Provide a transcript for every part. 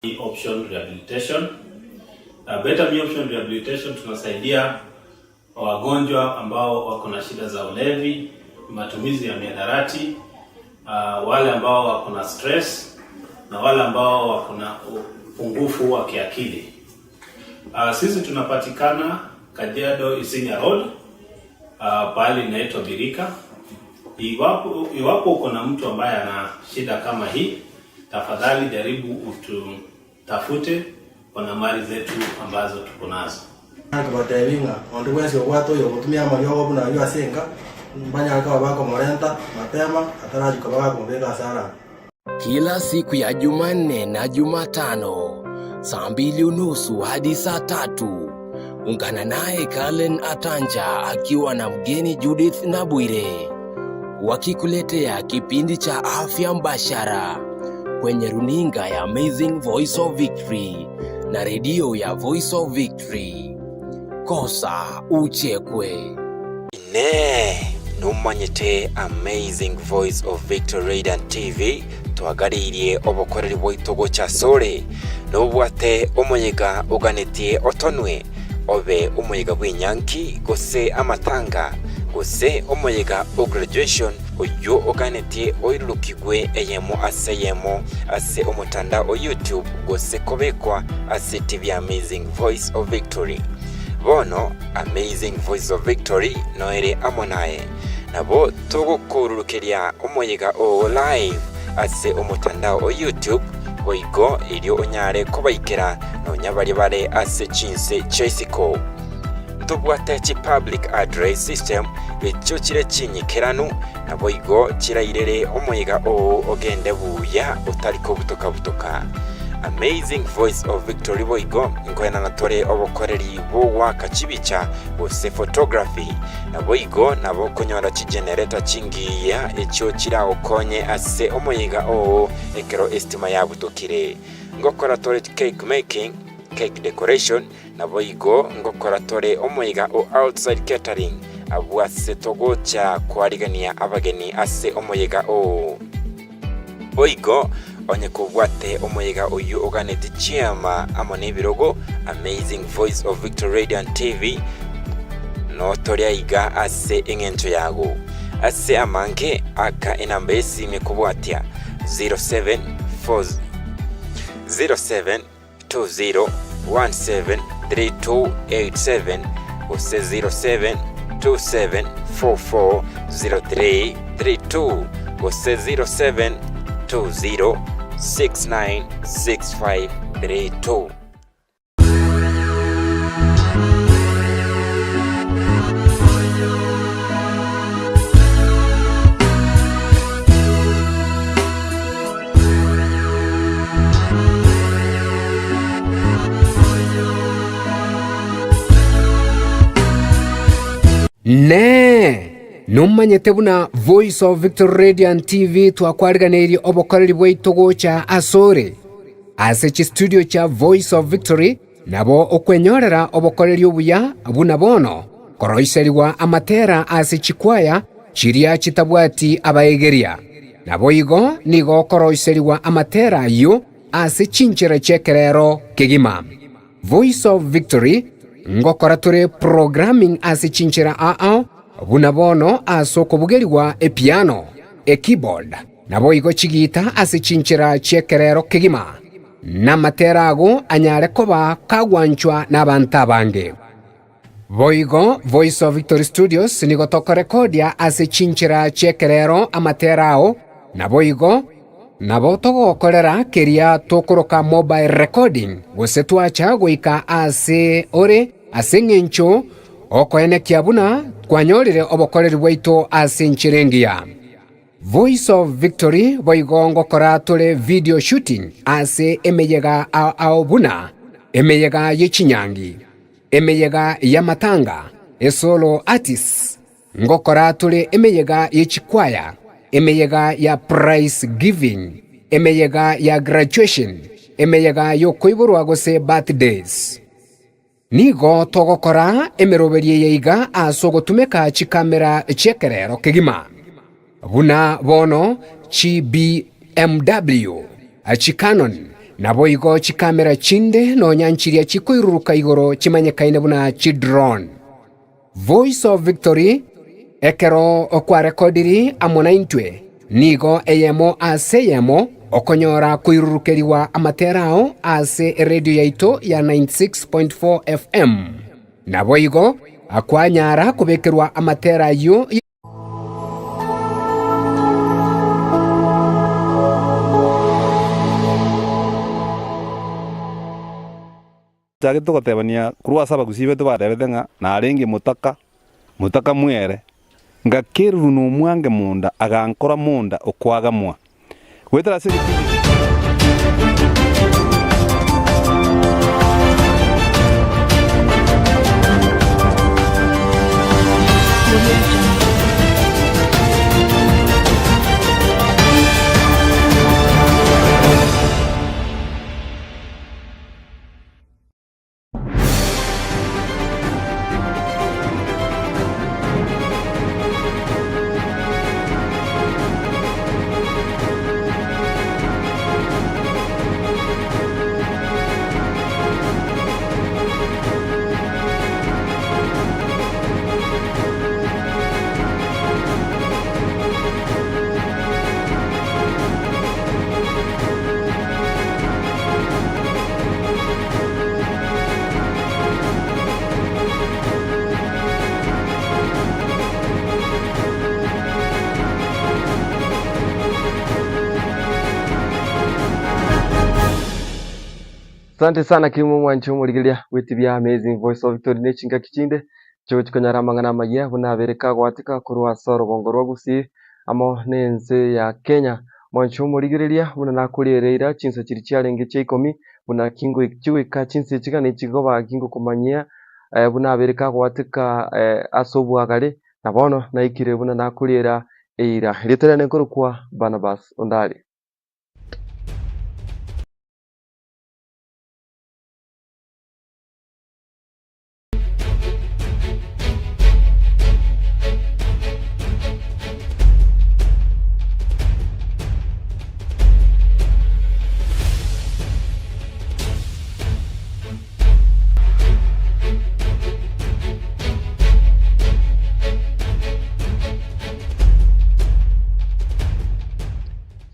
Option Rehabilitation. Better Me Option Rehabilitation tunasaidia wagonjwa ambao wako na shida za ulevi, matumizi ya mihadarati, uh, wale ambao wako na stress na wale ambao wako na upungufu wa kiakili. Uh, sisi tunapatikana Kajiado Isinya Road, uh, pahali inaitwa Birika. Iwapo iwapo uko na mtu ambaye ana shida kama hii, tafadhali jaribu ututafute kwa nambari zetu ambazo tuko nazo. Nkabateebia ng'a onde bwensi obwate oyogotumia amariogo buna ayio ase enka, mbanyare koba bakomorenta mapema atarachia koba gakomobeka ase aroro. Kila siku ya Jumanne na Jumatano saa mbili unusu hadi saa tatu ungana naye Kalen Atanja akiwa na mgeni Judith Nabwire wakikuletea kipindi cha afya mbashara kwenye runinga ya Amazing Voice of Victory na redio ya Voice of Victory. Kosa uchekwe. Inee! Nomanyete Amazing Voice of Victory Radio and TV twagareirie obokoreri bwaito gocha asore? Nobwate omoyega oganetie otonwe, obe omoyega bw'enyangi gose amatanga, gose omoyega o graduation oyio oganetie oirurukigwe eyemo ase eyemo ase omotandao o YouTube gose kobekwa ase TV ya Amazing Voice of Victory. Bono Amazing Voice of Victory noere amo naye. Nabo togokorurukeria omoyega oo live ase omotandao o YouTube boigo erio onyare kobaikera nonya baria bare ase chinse chia isiko. Ntobwate chi public address system echio chire chinyikeranu naboigo chirairere omoyega oo ogende buya otari kobutoka butoka. Amazing Voice of Victory boigo nkoenana tore obokoreri bw'ogoaka chibicha gose photography, naboigo nabo okonyora chigenerator chingiya echio chiragokonye ase omoyega oo ekero estima yabutokire. Ngokora tore cake making, cake decoration, Naboigo ngokora tore omoiga o Outside Catering, abwo ase togocha koarigania abageni ase omoyega oo. Boigo, onye kobwate omoyega oyio oganeti chiama amo nebirogo, Amazing Voice of Victory Radio and TV, notore aiga ase eng'encho yago. Ase amange, aka enamba y'esimi ekobwatia 07 07 20173287 gose 0727440332 gose 0720696532. Inee! Nomanyete buna Voice of Victory Radio and TV twakwariganeirie obokoreri bwaito gocha asore? Ase chistudio chia Voice of Victory nabo okwenyorera obokoreri obuya buna bono koroiserigwa amatera ase chikwaya chiria chitabwati abaegeria. Naboigo nigo okoroiserigwa amatera ayio ase chinchera chi'ekerero kegima. Voice of Victory ngokora tore programming ase chinchera ao buna bono ase okobugerigwa epiano, ekeyboard, naboigo chigita ase chinchera chi'ekerero kegima, namatera ago anyare koba kagwanchwa nabanto abange. Boigo Voice of Victory Studios nigo tokorekodia ase chinchera chi'ekerero amatera ao, naboigo nabo togokorera keria tokoroka mobile recording gose twacha goika aase ore ase eng'encho okoenekia buna twanyorire obokoreri bwaito ase enchera engiya. Voice of Victory boigo ngokora tore video shooting ase emeyega ao ao buna emeyega ye chinyangi, emeyega y'amatanga, esolo artists, ngokora tore emeyega ye chikwaya, emeyega ya prize giving, emeyega ya graduation, emeyega y'okoiborwa gose birthdays. Nigo togokora emeroberio eye iga ase ogotumeka chikamera chi'ekerero kegima, buna bono chi BMW, chi Canon, Naboigo chikamera chinde nonya nchiria chikoiruruka igoro chimanyekaine buna chidrone. Voice of Victory, ekero kwarekodiri amo naintwe, nigo eyemo ase eyemo okonyora koirurukerigwa amatera ao ase eredio yaito ya 96.4 FM. Naboigo kwanyara kobekerwa amatera ayio. Tochagete gotebania korwa ase abagusii baito batebete ng'a narenge motaka, motaka mwere, ngakererwa nomwange monda agankora monda okwagamwa. Goetera ase egepindi eke. Asante sana kimwe omwanchi omorigereria bw'etv ya Amazing Voice of Victory ne chingaki chinde chigochi konyora amang'ana amayia buna abere kagoatika korwa ase orogongo rwa Gusii amo nense ya Kenya. Mwanche omorigereria buna nakoriereira chinsa chiria chiarenge chia ikomi, buna chigoika chinsa echi gane chigoba gingokomanyia buna abeire kagoatika ase obwagare, na bono naikire buna nakoriera eira. Erieta riane nkorokwa Barnabas Ondari.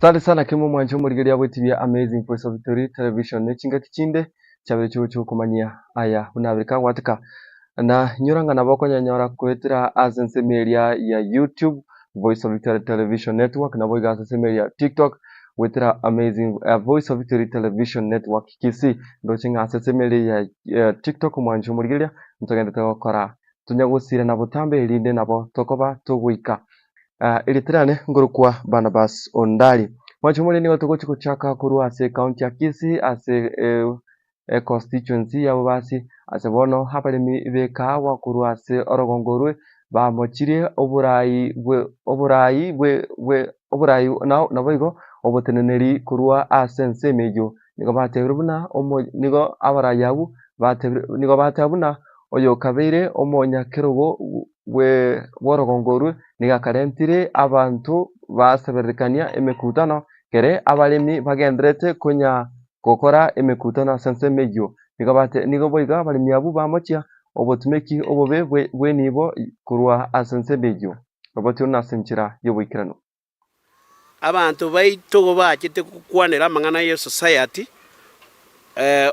Asante sana kimo mwanche omorigereria bw'etv ya Amazing Voice of Victory Television ne chingaki chinde chiabeire chigochia gokomanyia aya buna abere kagwatika, na inyora ng'a nabo okonyanyora goetera ase ensemo eria ya YouTube, Voice of Victory Television Network, nabo iga ase ensemo eria ya TikTok, goetera Amazing Voice of Victory Television Network Kisii. Ndoche ng'a ase ensemo eria ya TikTok omwancho omorigereria, ntogenderete gokora tonya gosirana botambe erinde nabo tokoba togoika. Erieta riane nkorokwa Barnabas Ondari. Mwanche more nigo togochia gochaka korwa ase ekaunti ya Kisii ase econstituency ya Bobasi ase bono abaremi b'ekahawa korwa ase orogongo orwe bamochirie oborai bwe oborai bwe bwe oborai naboigo oboteneneri korwa ase ensemo eyio. Nigo batebire buna omo nigo abarai abwo batebire nigo bateba buna oyokabeire omonyakerogo bwe bw'orogongo orwe nigo akarentire abanto basebererekania emekutano kere abaremi bagendererete konya gokora emekutano ase ensemo eyio. Nigo bate nigo boigo abaremi abwo bamochia obotumeki obobe bwe bw'enibo korwa ase ensemo eyio, obotioro na ase enchera y'oboikeranu. Abanto baito igo bachete gokwanera amang'ana ye society,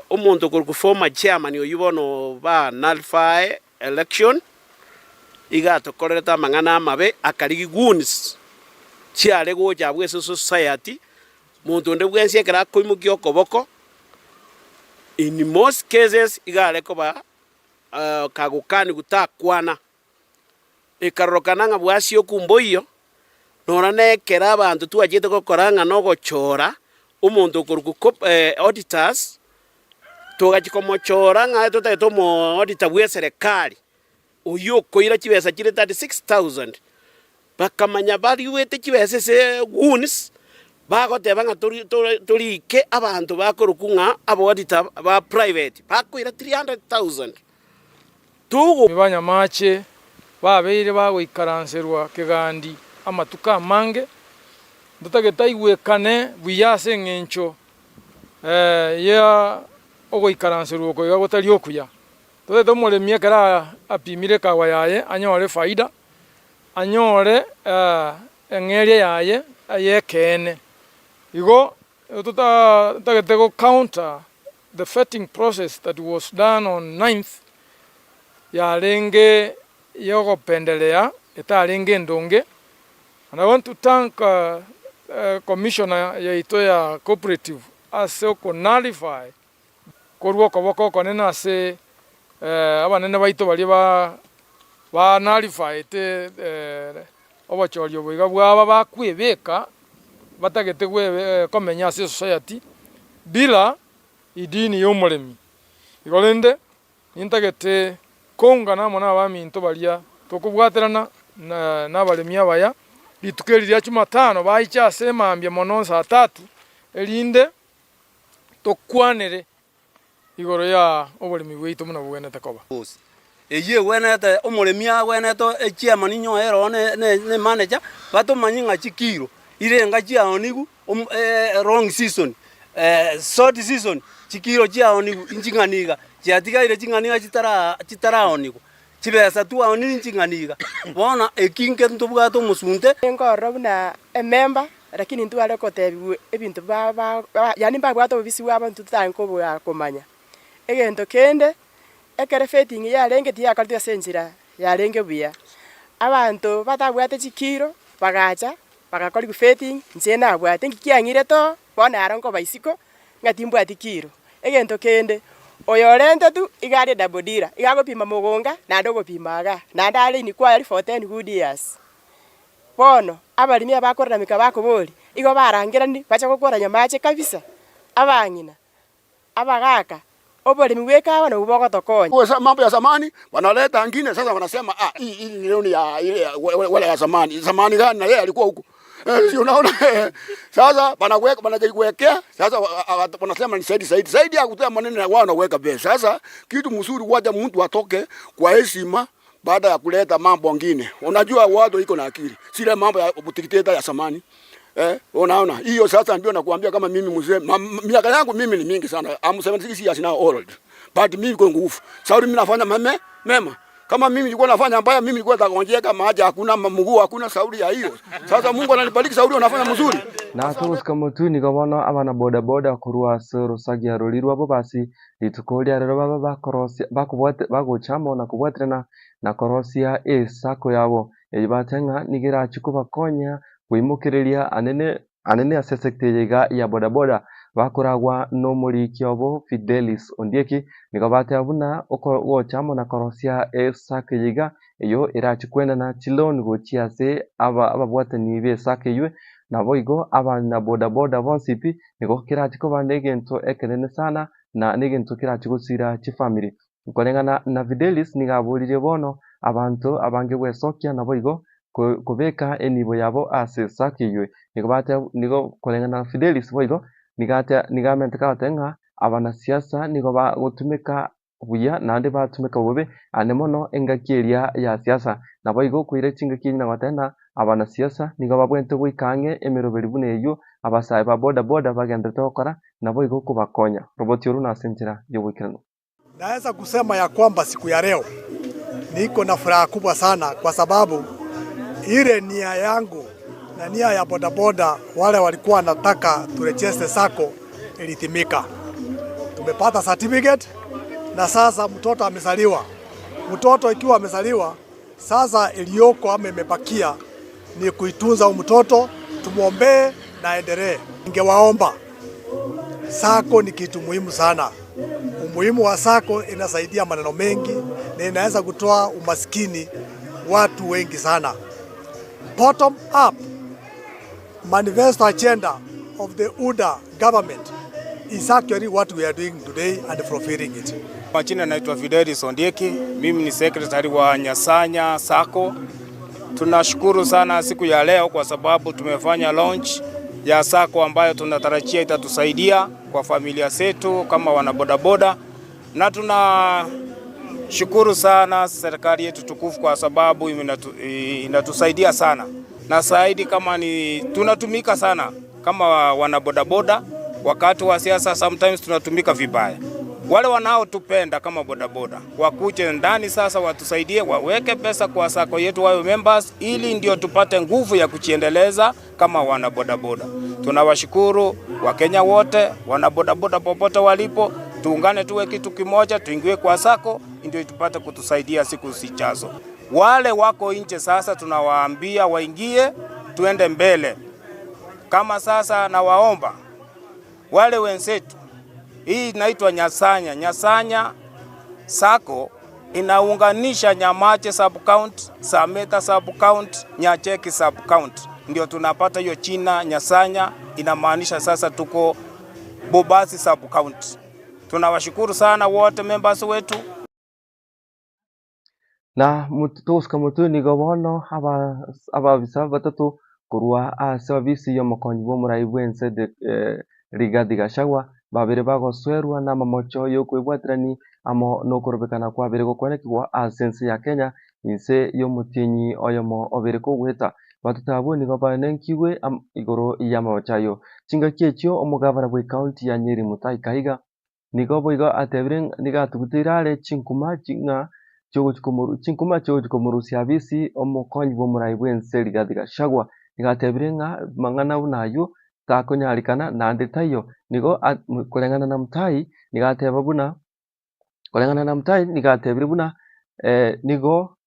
omonto okorokwa former chairman oyio bono ba nullify election, iga atokorerete amang'ana amabe akarigia goons chiare gocha abwo ase society, monto onde bwensi ekero akoimokia okoboko, in most cases iga are koba kagokaniwa takwana. Ekarorokana ng'a bwasioku mboiyo, nora nekero abanto twachete gokora ng'a nogochora omonto okorokwa cop auditors, togachia komochora ng'a totagete omo auditor bwa eserekari, oyio okoira chibesa chire 36,000, bakamanya bariwete chibesa ase goons, bagoteba ng'a tori tori torike abanto bakorokwa ng'a aba auditor ba private, bakoira 300,000. Tugu. Banyamache babeire bagoikaranserwa kegandi amatuko amange, ntotagete aigwekane buya ase engencho Ya ogoikaranserwa oko iga gotari okuya. Totagete omoremi ekero apimire ekawa yaye anyore efaida, anyore eng'eria yaye y'ekeene. Igo totagete go counter the vetting process that was done on ninth yarenge yogopendelea etarenge endonge and I want to thank commissioner yaito ya cooperative ase oko nullify korwa okoboko okonene ase abanene baito baria ba nullifyete obochori obo iga bwaba bakwebeka batagete komenya ase esociety bila idini y'omoremi. Igo rende nintagete koungana amo nabaminto baria tokobwaterana nabaremi abaya rituko eri ria Jumatano baiche ase emambia mono saa tatu, erinde tokwanere igoro ya oboremi bwaito buna bogwenerete koba. Eyio egwenerete omoremi agwenerete echairman inyoe ere oo ne manager batomanye ng'a chikiro irenga chiaoniwu long season short season chikiro chiaoniwu inching'ani iga chiatigaire ching'ani iga chitara chitaraonigwa chibesa twaoniri nching'ani iga bono eki inke ntobwate omosunte. Nkorora buna ememba lakini ntware gotebiwa ebinto ba ba yaani mbabwate obobisi bwabo intwe totari kobua komanya. Egento kende, ekero vetting yarenge tiyakoretwe ase enchera yarenge buya, abanto batabwate chikiro bagacha bagakorigwa vetting, inche nabwate nki kiang'irete oo, bono aro nkoba isiko ng'a timbwati kiro. Egento kende, oyo orentetwe iga are double dealer, iga agopima mogonga naende ogopima igaa, naende are in inquiry for ten good years. Bono abaremi abakorarameka bakoboria, igo barangerani bache gokwarania amache kabisa, abang'ina, abagaaka, oboremi bw'ekawa nabwo bogotokonya. Mambo ya zamani wanaleta ingine sasa, wanasema ah, hii hii ni loni ya ile wale ya zamani. Zamani gani? Na yeye alikuwa huko eh, si unaona? Sasa wanaweka wanajiwekea sasa, wanasema ni zaidi zaidi zaidi ya kutoa maneno na wao wanaweka pesa. Sasa kitu mzuri, wacha mtu atoke kwa heshima baada ya kuleta mambo ngine. Unajua watu iko na akili, sile mambo ya butikteta ya zamani. Eh, unaona hiyo sasa ndio nakuambia kama mimi mzee, miaka yangu mimi ni mingi sana. I'm 76 years now old. But mimi kwa nguvu. Sauri mimi nafanya meme mema. Kama mimi nilikuwa nafanya mbaya, mimi nilikuwa nitagonjeka maji hakuna mguu hakuna sauri ya hiyo. Sasa Mungu ananibariki sauri unafanya mzuri. Na togosika motwe nigo bono abana boda boda korwa ase orosagia roria rwabo basi rituko ria rero babe bakorosia bakobwate bagocha amo na kobwaterana na korosia esako yabo eyio bateba ng'a nigo erachie kobakonya koimokereria anene anene ase esecta eye iga ya boda boda bakoragwa nomoriki obo Fidelis Ondieki nigo bateba buna okogocha amo na korosia esako eye iga eyio erachie koenana chiloan gochia ase aba ababwatani b'esako eyio naboigo abana boda boda bonsi pi nigo kerache koba negento ekenene sana na negento kerache gosira chifamiri. Koreng'ana na Fidelis nigo aboririe bono abanto abange gwesokia naboigo kobeka enibo yabo ase esako eyio. Nigo bateba nigo koreng'ana na Fidelis boigo nigo ate nigo amenteka agoteba ng'a abanasiasa nigo bagotumeka buya naende batumeka bobe ande mono engaki eria ya siasa. Naboigo koira chingaki echi na goteba ng'a abanasiasa nigo babwenerete goika ang'e emeroberi buna eyio abasae ba boda boda bagenderete gokora naboigo kobakonya. Roboti oru nase enchera y'ogoikeranu. Naweza kusema ya kwamba siku ya leo niko na furaha kubwa sana kwa sababu ile nia yangu na nia ya bodaboda wale walikuwa wanataka turejeshe sacco ilitimika. Tumepata certificate na sasa mtoto amezaliwa. Mtoto ikiwa amezaliwa sasa, iliyoko ama imebakia ni kuitunza huyu mtoto, tumwombee na aendelee. Ningewaomba, sacco ni kitu muhimu sana. Umuhimu wa sacco inasaidia maneno mengi na inaweza kutoa umaskini watu wengi sana. Bottom up manifesto agenda of the UDA government is actually what we are doing today and fulfilling it. Majina naitwa Fidelis Ondieki, mimi ni secretary wa Nyasanya Sacco. Tunashukuru sana siku ya leo kwa sababu tumefanya launch ya Sacco ambayo tunatarajia itatusaidia kwa familia zetu kama wanabodaboda, na tunashukuru sana serikali yetu tukufu kwa sababu inatusaidia sana, na zaidi kama ni tunatumika sana kama wanabodaboda. Wakati wa siasa sometimes tunatumika vibaya. Wale wanaotupenda kama bodaboda wakuje ndani sasa, watusaidie, waweke pesa kwa sako yetu, wawe members, ili ndio tupate nguvu ya kujiendeleza kama wana bodaboda. Tunawashukuru Wakenya wote wana bodaboda popote walipo, tuungane tuwe kitu kimoja, tuingie kwa sako ndio tupate kutusaidia siku zijazo. Wale wako nje sasa tunawaambia waingie, tuende mbele. Kama sasa nawaomba wale wenzetu, hii inaitwa Nyasanya. Nyasanya Sacco inaunganisha Nyamache sub county, Sameta sub county, Nyacheki sub county, ndio tunapata hiyo china Nyasanya. Inamaanisha sasa tuko Bobasi sub county. Tunawashukuru sana wote members wetu. Na togosuka motwe nigo bono aba ababisa batato korwa ase obisi ya omokonyi bwa omorai bwa ense Rigathi Gachagua babere bagoswerwa na amamocho ya okoebwaterani amo na okorobekana kwabere gokwanekigwa ase ense ya Kenya inse ya omotienyi oyomo obere kogweta. Batato abwo nigo baenenkigwe igoro ya amamocho aywo. Chingaki echio omogabana bwa ekaunti ya Nyeri Mutahi Kahiga nigo boigo atebire nigo atuguteire are chinkuma ng'a chinkuma chiogochi komorusia abisi omokonyi bwa omorai bwa ense Rigathi Gachagua. Nigo atebire ng'a mang'ana buna aywo takonyarikana naende taiyo. Nigo koreng'ana na Mutahi nigo ateba buna koreng'ana na Mutahi nigo atebire buna nigo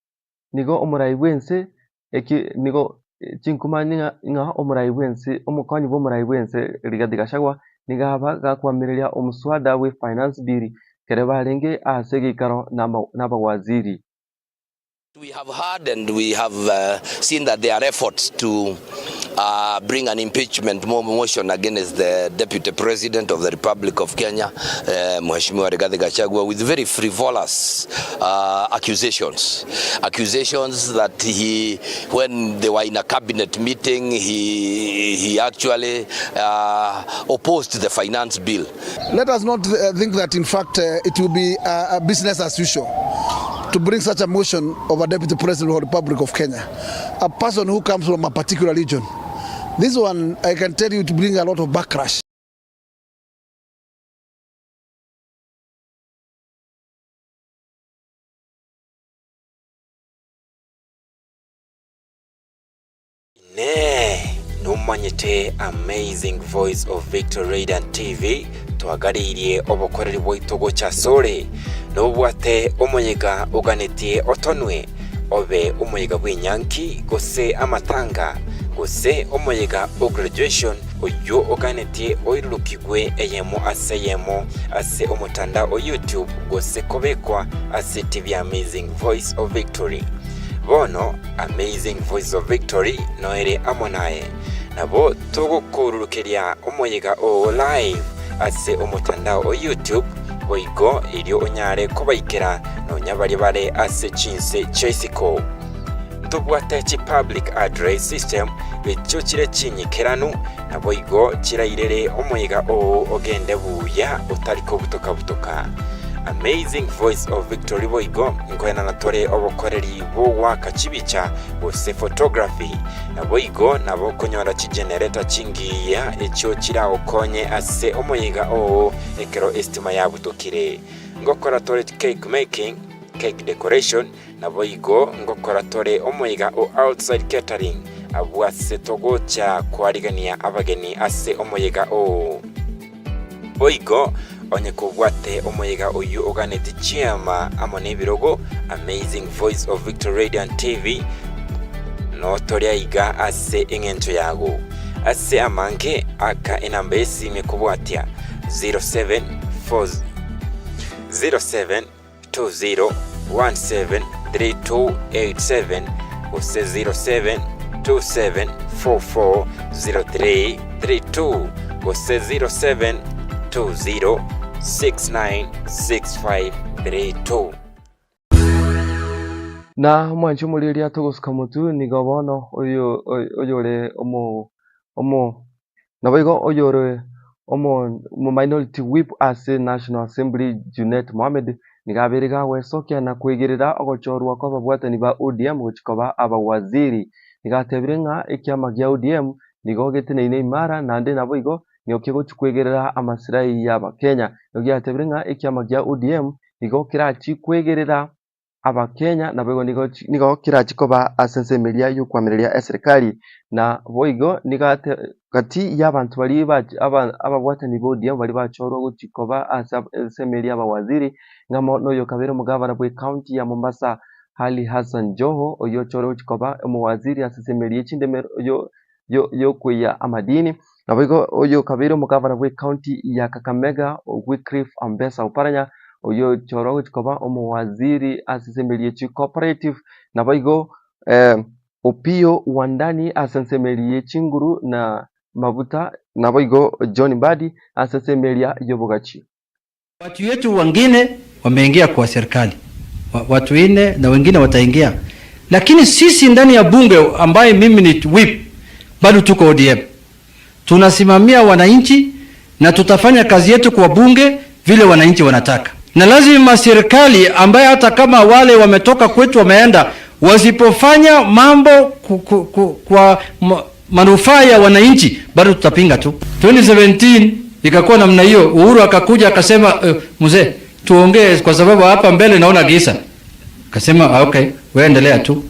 nigo omorai bwa ense eki nigo chinkuma ng'a omorai bwa ense omokonyi bwa omorai bwa ense Rigathi Gachagua nigo aba gakoamireria omuswada bwa efinance bill ekero barenge ase egeikaro na abawaziri. We have heard and we have seen that there are efforts to bring an impeachment motion against the Deputy President of the Republic of Kenya, Mheshimiwa Rigathi Gachagua, with very frivolous accusations. Accusations that he, when they were in a cabinet meeting, he, he actually opposed the finance bill. Let us not think that, in fact, it will be a business as usual to bring such a motion of a Deputy President of the Republic of Kenya, a person who comes from a particular region. This one, I can tell you, to bring a lot of backlash. Inee! Nomanyete Amazing Voice of Victory Radio and TV twagareirie obokoreri bwaito gocha asore? Nobwate omoyega oganetie otonwe, obe omoyega bw'enyangi gose amatanga, gose omoyega o graduation oyio oganetie oirurukigwe eyemo ase eyemo ase omotandao o YouTube gose kobekwa ase TV Amazing Voice of Victory. Bono Amazing Voice of Victory noere amo naye. Nabo togokorurukeria omoyega oo live ase omotandao o YouTube boigo erio onyare kobaikera nonya baria bare ase chinse chia isiko. Ntobwate chi public address system echio chire chinyikeranu naboigo chirairere omoyega oo ogende buya otari kobutoka butoka. Amazing Voice of Victory boigo nkoenana tore obokoreri bw'ogoaka chibicha gose photography, naboigo nabo okonyora chigenerator chingiya echio chiragokonye ase omoyega oo ekero estima yabutokire. Ngokora tore cake making, cake decoration, naboigo ngokora tore omoyega o outside catering abwo ase togocha koarigania abageni ase omoyega oo. Boigo, onye kobwate omoyega oyio oganeti chiama amo nebirogo, Amazing Voice of Victory Radio and TV, notoria iga ase eng'encho yago. Ase amange, aka enamba y'esimi ekobwatia 07 07 20173287 gose 0727440332 gose 0720696532. Na omwanchi omorieria togosuka motwe nigo bono oyo oyore omo omo Naboigo oyore omo-Minority Whip ase National Assembly Junet Mohammed nigo abeire gagwesokia na koigerera ogochorwa kw'ababwatani ba ODM gochia koba abawaziri. Nigo atebire ng'a ekiama gia ODM nigo geteneine imara naende naboigo. Nigo kegochia kwegerera amasilahi y'Abakenya. Nigo giatebire ng'a ekiama gia ODM nigo kerachi kwegerera Abakenya naboigo nigo nigo kerachi koba ase ensemo eria y'okoamereria eserikari. Na boigo nigo ate gati y'abanto baria ba aba ababwatani ba ODM baria bachorwa gochia koba ase ensemo eria y'abawaziri, ng'amo na oyo kabere omogabana bw'ecounty ya Mombasa Ali Hassan Joho, oyio ochorwa gochia koba omowaziri ase ensemo eria y'echindemero yo y'okoiya amadini. Naboigo oyo okabeire omogavana bw'ecounty ya Kakamega Wycliffe Ambesa Oparanya, oyio ochorwa gochia koba omowaziri ase ensemo eria ye chicooperative. Naboigo Opiyo Wandani ase ensemo eria ye chinguru na mabuta, naboigo John Mbadi ase ensemo eria y'obogachi. Watu yetu wengine wameingia kwa serikali, watu ine na wengine wataingia, lakini sisi ndani ya bunge ambaye mimi ni whip bado tuko ODM, tunasimamia wananchi na tutafanya kazi yetu kwa bunge vile wananchi wanataka, na lazima serikali ambaye hata kama wale wametoka kwetu wameenda, wasipofanya mambo ku, ku, ku, kwa manufaa ya wananchi bado tutapinga tu. 2017 ikakuwa namna hiyo, Uhuru akakuja akasema, uh, mzee tuongee kwa sababu hapa mbele naona giza. Akasema ah, okay, wewe endelea tu.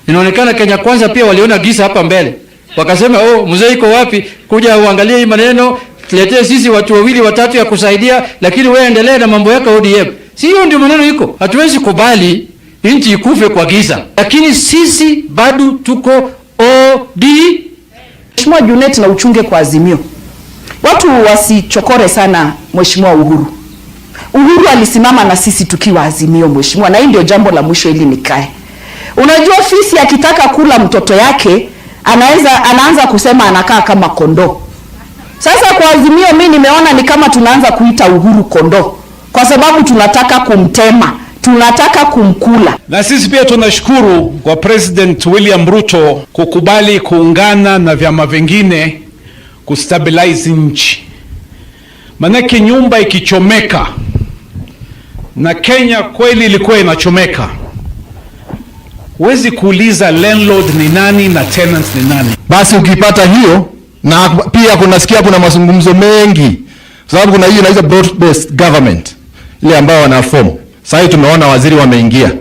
Inaonekana Kenya Kwanza pia waliona giza hapa mbele, wakasema oh, mzee iko wapi? Kuja uangalie hii maneno, tuletee sisi watu wawili watatu ya kusaidia, lakini wewe endelea na mambo yako ODM. Si hiyo ndio maneno iko. Hatuwezi kubali nchi ikufe kwa giza, lakini sisi bado tuko OD. Mheshimiwa Junet na uchunge kwa Azimio. Watu wasichokore sana Mheshimiwa Uhuru. Uhuru alisimama na sisi tukiwa Azimio, Mheshimiwa, na hii ndio jambo la mwisho ili nikae. Unajua fisi akitaka kula mtoto yake anaweza anaanza kusema anakaa kama kondoo. Sasa kwa Azimio mi nimeona ni kama tunaanza kuita Uhuru kondoo kwa sababu tunataka kumtema, tunataka kumkula. Na sisi pia tunashukuru kwa President William Ruto kukubali kuungana na vyama vingine kustabilize nchi, manake nyumba ikichomeka, na Kenya kweli ilikuwa inachomeka, huwezi kuuliza landlord ni nani na tenant ni nani. Basi ukipata hiyo, na pia kunasikia kuna mazungumzo mengi, sababu kuna hiyo inaitwa broad based government ile ambayo wana form sasa. Tumeona waziri wameingia,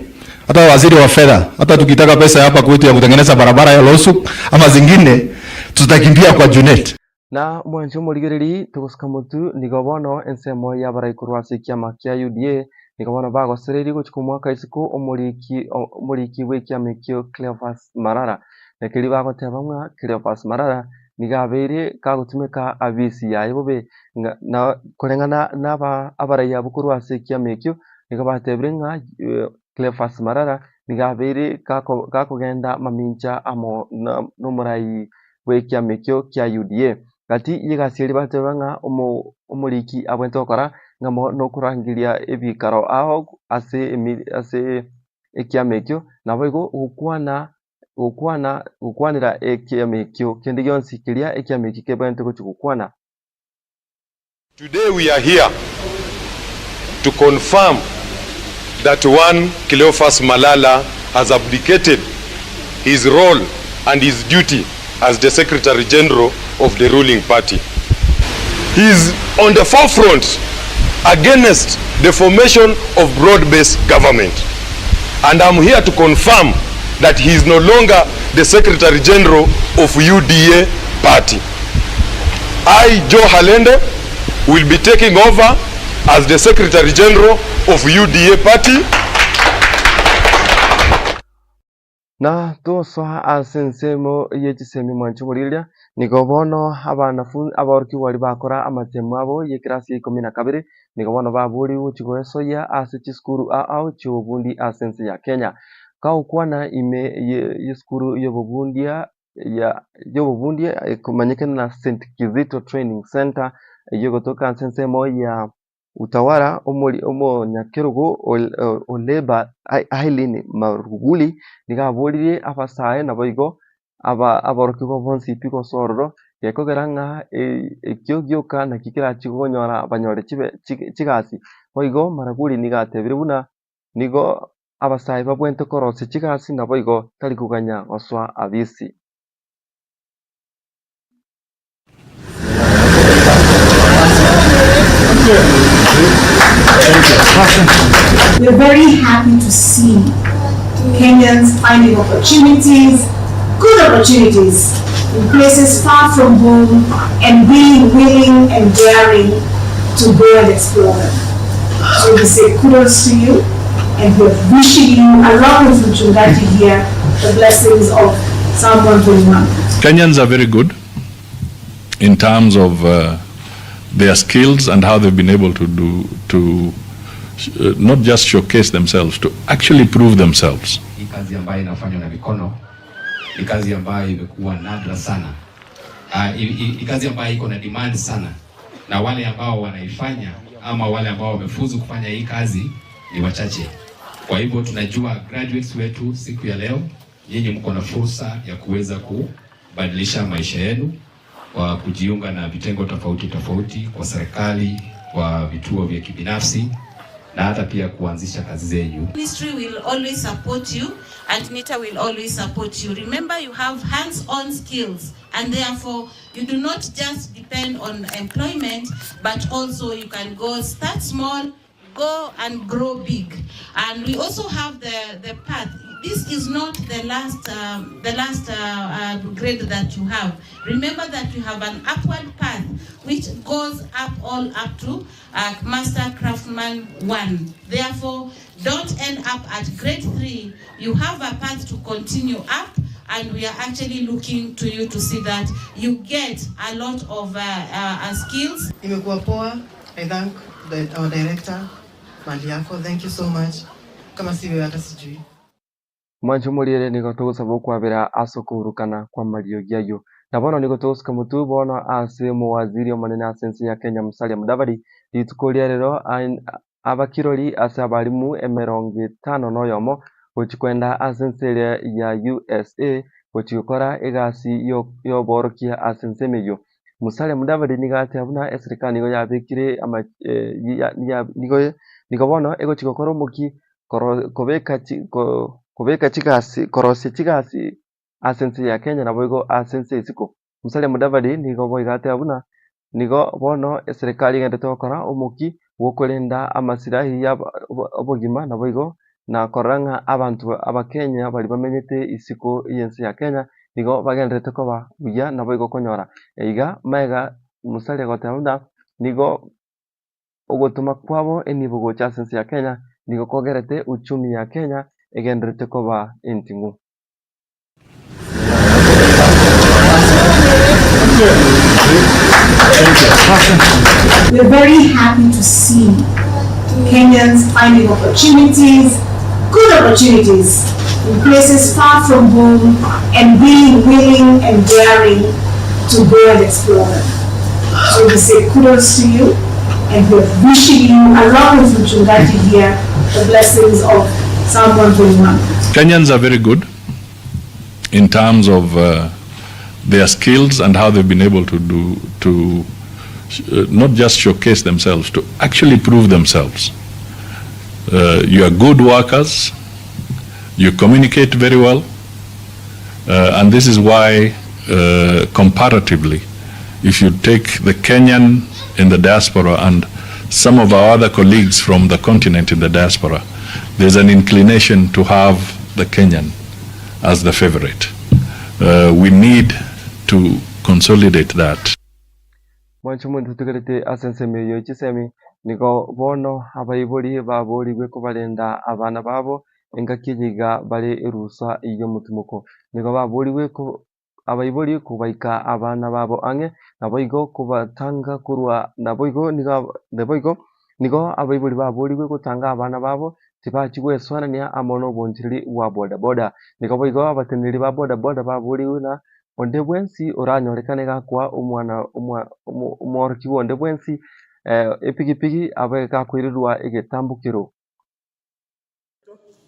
hata waziri wa fedha, hata tukitaka pesa hapa kwetu ya kutengeneza barabara ya Losu ama zingine tutakimbia kwa Junet. Na mwanche omorigereri togosuka motu nigo bono ensemo y'abarai korwa ase ekiama kia UDA nigo bono bagosereiri gochia komwaka isiko omoriki omoriki bw'ekiama ekio Cleophas Malala. Na keria bagoteba ng'a Cleophas Malala nigo abeire kagotumeka abisi yaye bobe ng'a na koreng'ana na aba abarai abwo korwa ase ekiama ekio nigo batebire ng'a Cleophas Malala nigo abeire gako gakogenda mamincha amo na omorai bw'ekiama ekio kia UDA. Gati y'egasi eria bateba ng'a omo omoriki abwenerete gokora ng'amo nokorangeria ebikaro ao ase emi ase ekiama ekio, naboigo gokwana gokwana gokwanera ekiama ekio kende gionsi keria ekiama ekio kebwenerete gochia gokwana. Today we are here to confirm that one Cleophas Malala has abdicated his role and his duty as the Secretary General of the ruling party. He is on the forefront against the formation of broad-based government. And I'm here to confirm that he is no longer the Secretary General of UDA party. I, Joe Halende, will be taking over as the Secretary General of UDA party. Na tosoa ase ensemo ye chisemi mwanche omorigereria, nigo bono abanafunzi aborokigwa baria bakora amatemo abo y'ekerasi ya ikomi na kabere, nigo bono baborigwe gochia goesoyia ase chisukuru ao ao chi'obobundi ase ense ya Kenya. Kagokwana ime ye y'esukuru y'obobundia ya y'obobundia ekomanyekana na St Kizito Training Centre, eyio egotoka ase ensemo ya Utawala omori omonyakerogo o Labour Aileen Maruguli nigo aboririe abasae naboigo aba aborokigwa bonsi pi gose ororo, gekogera ng'a ekio gioka naki kerachie konyora banyore chibe chigasi. Boigo Maraguri nigo atebire buna nigo abasae babwenerete korosia chigasi naboigo tari koganya gosoa abisi. We're very happy to see Kenyans finding opportunities, good opportunities, in places far from home and being willing and daring to go and explore them. So we say kudos to you and we're wishing you, along with Mchungaji here, the blessings of Psalm 121. Kenyans are very good in terms of uh, their skills and how they've been able to do to uh, not just showcase themselves, to actually prove themselves. Hii kazi ambayo inafanywa na mikono ni kazi ambayo imekuwa nadra sana. Uh, ni kazi ambayo iko na demand sana, na wale ambao wanaifanya ama wale ambao wamefuzu kufanya hii kazi ni wachache. Kwa hivyo tunajua graduates wetu siku ya leo, nyinyi mko na fursa ya kuweza kubadilisha maisha yenu kwa kujiunga na vitengo tofauti tofauti kwa serikali, kwa vituo vya kibinafsi na hata pia kuanzisha kazi zenyu. Ministry will always support you and NITA will always support you. Remember you have hands-on skills and therefore you do not just depend on employment but also you can go start small, go and grow big. And we also have the, the path. This is not the last, um, the last uh, uh, grade that you have. Remember that you have an upward path which goes up all up to uh, Master Craftsman 1. Therefore, don't end up at grade 3. You have a path to continue up and we are actually looking to you to see that you get a lot of uh, uh, skills. Imekuwa poa. I thank the, our director Maliako. Thank you so much. Kama si wewe hata sijui. Mwancho moriere nigo togosaba okwabera ase okoburukana kwa amariogi aywo. Na bono nigo togosuka motwe bono ase omowaziri omonene ase ense ya Kenya Musalia Mudavadi, rituko ria rero abakirori ase abarimu emerongo etano na oyomo gochi kwenda ase ense eria ya USA gochi gokora egasi ya oborokia ase ense emeyio. Musalia Mudavadi nigo ateba buna eserikali nigo yabekire ama nigo nigo bono egochi gokora omoki kobeka kobeka chigasi korosia chigasi ase ense ya Kenya naboigo ase ense isiko. Musalia Mudavadi nigo boigo ateba buna nigo bono eserikali egenderete gokora omoki bwokorenda amasirahi ya obogima naboigo na korora ng'a abanto abakenya baria bamenyete isiko ya ense ya Kenya nigo bagenderete koba buya naboigo konyora. Iga maega Musalia agoteba buna nigo ogotoma kwabo enibo gocha ase ense ya Kenya nigo kogerete uchumi ya Kenya egenderete koba enting'u. We're very happy to see Kenyans finding opportunities, good opportunities, in places far from home and being willing and daring to go and explore them. So we say kudos to you and we're wishing you, along with Mchungaji here, the blessings of Psalm 121. Kenyans are very good in terms of uh, their skills and how they've been able to do to uh, not just showcase themselves, to actually prove themselves. Uh, you are good workers, you communicate very well, uh, and this is why, uh, comparatively, if you take the Kenyan in the diaspora and some of our other colleagues from the continent in the diaspora, there's an inclination to have the Kenyan as the favorite. Uh, we need to consolidate that. Mwanche omonto otigarete ase ensemo eyio chisemi, nigo bono abaibori baborigwe kobarenda abana babo engaki eye iga bare erusa y'omotimoko. Nigo baborigwe abaibori kobaika abana babo ang'e, naboigo kobatanga korwa naboigo nigo naboigo nigo abaibori baborigwe gotanga abana babo tibachi goesoanania amo na obonchereri bwa bodaboda. Nigo boigo abateneneri ba bodaboda baborigwe na onde bwensi oranyorekane gakoa omwana omworokigwa onde bwensi epigipigi abe gakoirerwa egetambokero.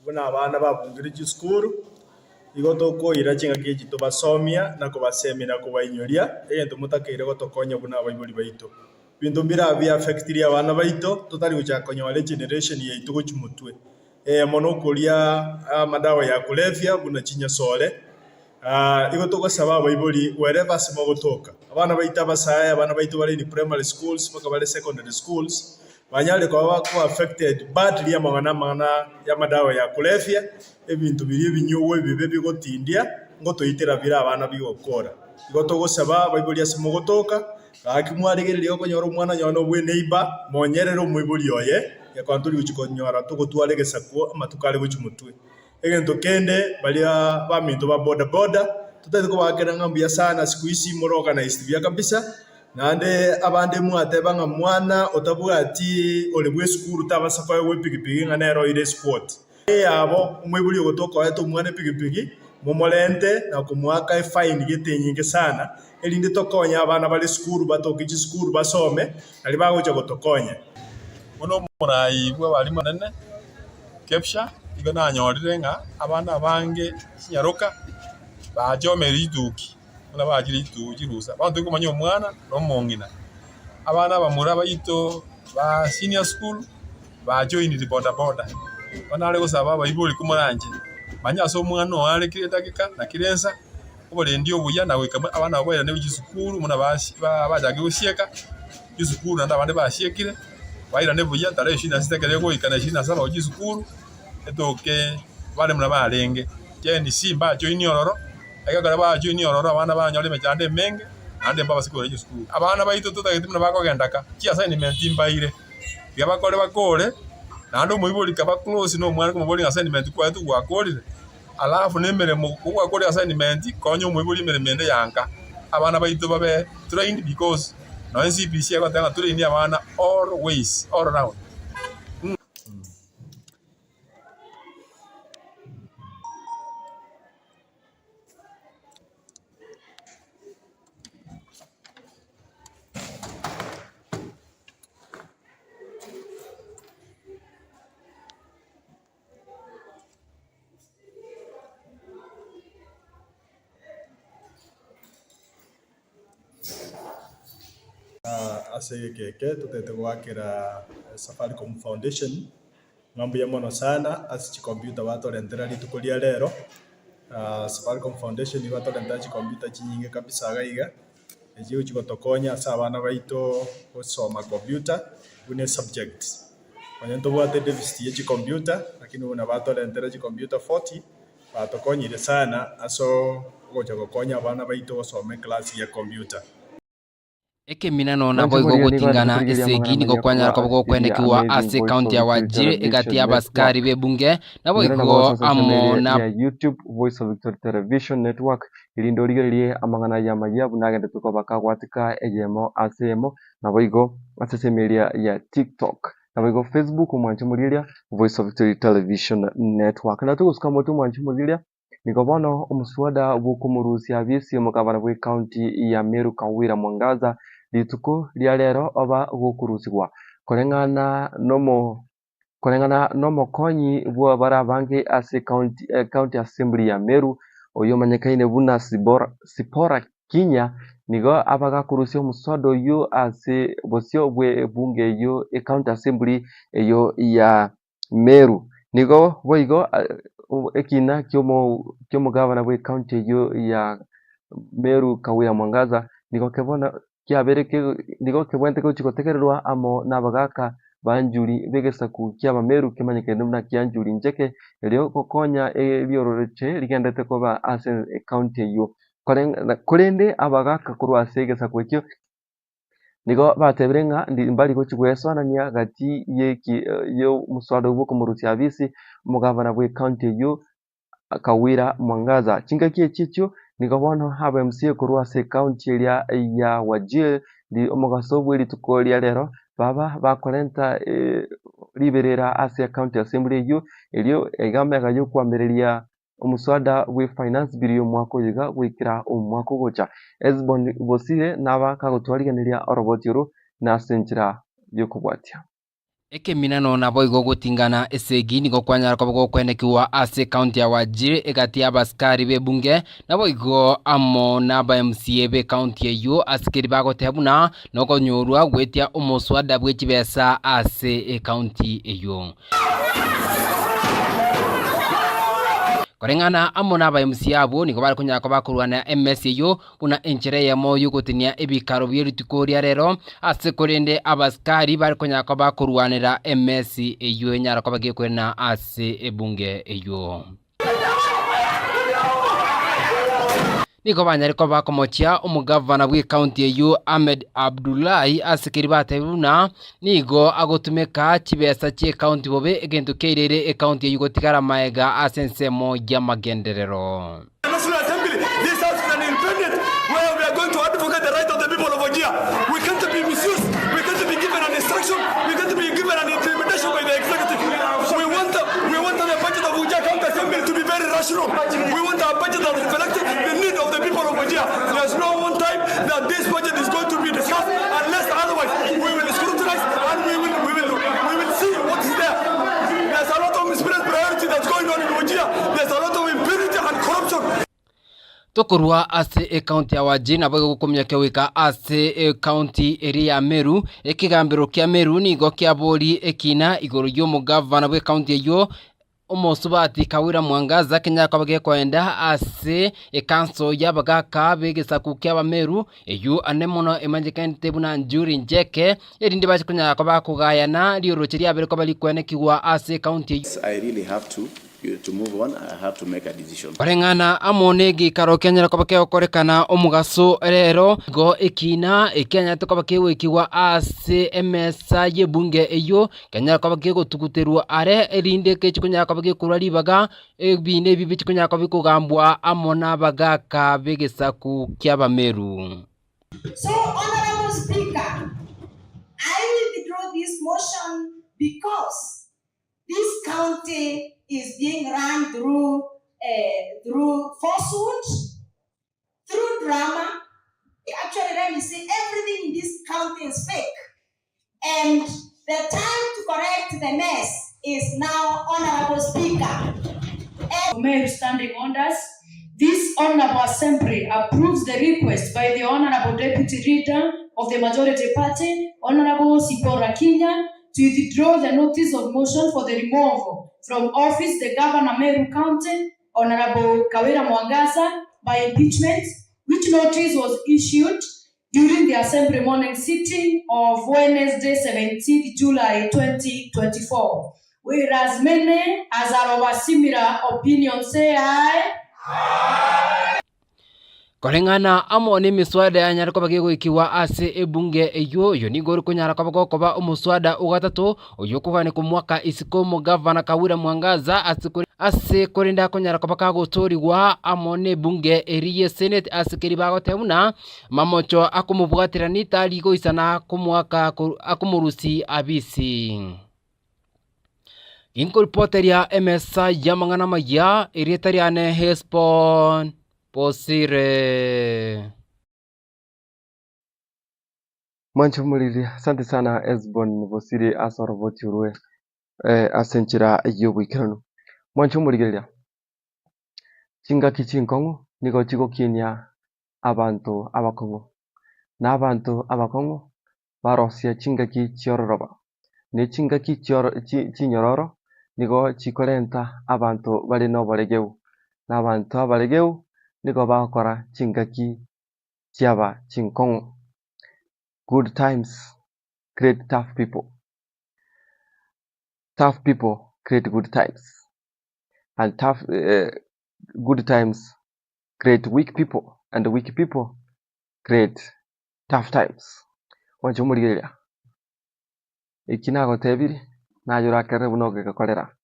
Buna abana babungire chisukuru, igo tokoira chingaki echi tobasomia na kobasemia na kobainyoria egento motakeire gotokonya buna abaibori baito. Ebinto mbire biaffectirie abana baito totari gochaka konyora egeneration yaito gochia motwe. Eyemo nokoria amadawa ya kulevya buna chinyasore. Igo togosaba abaibori wherever ase mogotoka, abana baito abasae, abana baito bare in primary schools mpaka bare secondary schools, banyare koba bako affected badly amang'ana amang'ana y'amadawa ya kulevya, ebinto biria ebinyugwa ebibe bigotindia, ngotoitera bire abana bigokora. Igo togosaba abaibori ase mogotoka, gaki mwarigereria okonyora omwana onye nonya bwe neighbour, monyerere omoibori oye, gekogera ntori gochia konyora togotwara egesaku amatuko are gochia motwe. Egento kende, baria baminto ba boda boda, totagete kobaakera ng'a mbuya sana siku hizi more organised buya kabisa, naende abande mwateba ng'a mwana otabwati ore bwa esukuru tabasa koegwa epikipiki ng'a nere oire esquot. Eyabo omoibori ogotoka oete omwana epikipiki, momorente na komoaka efaini gete enyinge sana, erinde tokonye abana bare esukuru batoke chisukuru basome, nario bagocha gotokonya. Buna omoraai bw'abalimu abanene, Kepsha, igo nanyorire ng'a abana abange chinyaroka bachomeire chituki, buna bachire chituki chirusa. Bono torikomanya omwana na omong'ina. Abana abamura baito ba senior school bajoinire boda boda. Bono nare gosaba abaibori komoranche, manya ase omwana oo are kera edageka na kera ensa, oborendi obuya na goika abana abwo bairane chisukuru buna basi bachakire gosieka chisukuru naende abande basiekire. Bairane buya tarehe ishirini na sita ekero egoika na ishirini na saba gochia esukuru, etoke bare buna barenge. Gen Z mbajoinie ororo, ekero bajoinie ororo abana banyore emechando emenge, naende mbabase koira chisukuru. Abana baito totagete buna bakogenda ka, chiassignment mbaire, tiga bakore bakore, naende omoibori kaba close na omwana komoboria ng'a assignment kwaetwe gwakorire, alafu na emeremo kogwakorire assignment, konya omoibori emeremo ende ya nka, abana baito babe trained because nonye CBC egoteba ng'a train abana all ways, all round. Ase egeka eke totagete goakera Safaricom Foundation ng'a mbuya mono sana ase chicomputer batorentera rituko ria rero, Safaricom Foundation nigo batorentera chicomputer chinyinge kabisa iga iga, echio chigotokonya ase abana baito gosoma computer buna esubject. Onye ntobwate deficit ye chicomputer lakini buna batorentera chicomputer 40, batokonyire sana ase ogocha gokonya abana baito gosoma eclass ye computer. Ekeminano naboigo gotingana esegi nigo kwanyara koba gokwenekigwa ase ekaunti ya Wajir egati y'abasikari b'ebunge naboigo amo na. ya YouTube Voice of Victory Television Network erinde origererie amang'ana aya amayia buna agenderete koba kagwatika eyemo ase eyemo naboigo ase esemeria ya TikTok naboigo Facebook omwanche omorigereria Voice of Victory Television Network. Na togosuka motwe omwanche omorigereria Nigo bono omoswada bw'okomorusia abisi omogabana bw'ecounty ya Meru Kawira Mwangaza rituko ria rero oba gokorusigwa koreng'ana nomo koreng'ana nomokonyi bw'abare abange ase ecounty ecounty assembly ya Meru oyio omanyekaine buna Sibora Sipora Kinya nigo aba gakorusia omoswada oyio ase bosio bwe ebunge eyio ecounty assembly eyio ya Meru. Nigo boigo ekina ki'omogabana bw'ecounty eyio ya Meru Kawira Mwangaza nigo kebono kiabeire nigo kebwenerete gochia gotegererwa amo nabagaka ba Njuri b'egesaku ki'Abameru kemanyekaine buna kia Njuri Njeke erio gokonya erioroche rigenderete koba ase ecounty eyio. Korende abagaka korwa ase egesaku ekio. Nigo batebire ng'a mbari gochia goesoanania gati y'eki y'omoswada oyio bw'okomorusia abisi omogabana bw'ecounty eyio Kawira Mwangaza. Chingaki echi echio nigo bono aba MCA korwa ase ecounty eria ya Wajir omogaso bwe rituko ria rero baba bakorenta riberera ase ecounty assembly eyio erio iga amaiga y'okoamereria Omoswada bwe Finance Bill y'omwaka oyo iga goikera omwaka ogocha. Hesbon Bosire naba kagotwarigeneria oroboti oro nase enchera y'okobwatia. Ekeminano naboigo gotingana esegi nigo kwanyara koba gokwenekigwa ase ekaunti ya Wajir egati y'abasikari b'ebunge naboigo amo n'aba MCA b'ekaunti eyio ase keri bagoteba buna nokonyorwa goetia omoswada bwe chibesa ase ekaunti eyio. Koreng'ana amo na aba MCA abwo nigo bare konyara koba bakorwana emesi eyio buna enchera eyemo y'ogotenia ebikaro bie rituko ria rero ase korende abasikari bare konyara koba bakorwanera emesi eyio enyara koba gekoirana ase ebunge eyio. Nigo banyare koba bakomochia omogavana bw'ekaunti eyio Ahmed Abdullahi ase keria batebire buna nigo agotumeka chibesa chi'ekaunti bobe egento kiaireire ekaunti eyio gotigara maega ase ensemo y'amagenderero. National Assembly, this house is an independent where we are going to advocate the right of the people of Wajir. We can't be misused, we can't be given an instruction, we can't be given an intimidation by the executive. We want the, we want the budget of Wajir County Assembly to be very rational. We want our budget that reflects the need of the people of Wajir. There's no one time that this budget is going to be discussed unless otherwise we will scrutinize and we will, we will, we will see what is there. There's a lot of misplaced priority that's going on in Wajir. There's a lot of impunity and corruption. Tokorua ase ekaunti ya Wajir nabo egokumia kegoika ase ekaunti eria ya Meru. Ekegambero kia Meru nigo kiabori ekina igoro y'omogavana bw'ekaunti eyio Omosubati Kawira Mwangaza kenyare koba gekoenda ase ekanso y'abagaka b'egesaku ki'Abameru, eyio ane mono emanyekanete buna Njuri Njeke, erinde bache konyara koba bakogayana rioroche riabere koba rikwenekigwa ase ekaunti eyio. I really have to to move on, I have to make a decision. Koreng'ana amo negeikaro kianyare koba kegokorekana omogaso rero, igo ekiina ekianyarete koba kegoikigwa ase emesa y'ebunge eyio, Kenyare koba kegotuguterwa are, erinde kechi konyara koba gekorwa ribaga, ebiina ebi bichi konyara koba bikogambwa amo nabagaaka b'egesaku ki'Abameru. So, Honorable Speaker, I withdraw this motion because this county is being run through, uh, through falsehood, through drama. Actually, let me say, everything in this county is fake. And the time to correct the mess is now, Honorable Speaker. Meru standing orders. This Honorable Assembly approves the request by the Honorable Deputy Leader of the Majority Party, Honorable Sipora Kinya, to withdraw the notice of motion for the removal from office the Governor Meru County, Honorable Kawira Mwangaza, by impeachment, which notice was issued during the Assembly morning sitting of Wednesday, 17th July 2024. Whereas many as are of a similar opinion say aye. Koreng'ana amo nemeswada yanyare koba gegoikigwa ase ebunge eyio, oyo nigo ore konyara koba gokoba omoswada o gatato oyio okogania komwaka isiko omogavana Kawira Mwangaza ase ase korende akonyara koba kagotoorigwa amo nebunge eri ye Senate ase keria bagoteba buna mamocho akomobwaterania tari goisana komoaka akomorusia abisi. Ginkoripoteria emesa y'amang'ana amaya, erieta riane Hesbon Bosire. Mwanche omoriri, asante sana Hesbon Bosire ase oroboti orwe eh, ase enchera y'oboikeranu. Mwanche omorigereria, chingaki chinkong'u nigo chigokinia abanto abakong'u, na abanto abakong'u barosia chingaki chiororoba, ne chingaki chioro chi chinyororo nigo chikorenta abanto bare na oboregeu, na abanto abaregeu nigo bagokora chingaki chiaba chinkong'u. Good times create tough people, tough people create good times, and tough eh, good times create weak people, and weak people create tough times. Gwancha omorigereria, eki nagotebirie, naye orakerere buna ogekorera.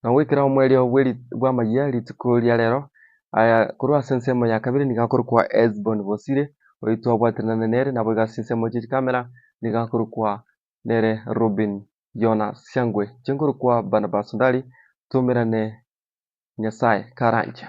Na goikera omoerio bwe bw'amayia rituko ria rero, aya korwa ase ensemo ya kabere nigo akorokwa Hesbon Bosire, oyo twabwaterana nere, nabo iga ase ensemo chie chikamera nigo akorokwa nere Robin Jonas Siangwe. Inche nkorokwa Barnabas Ondari, toumerane Nyasaye karanche.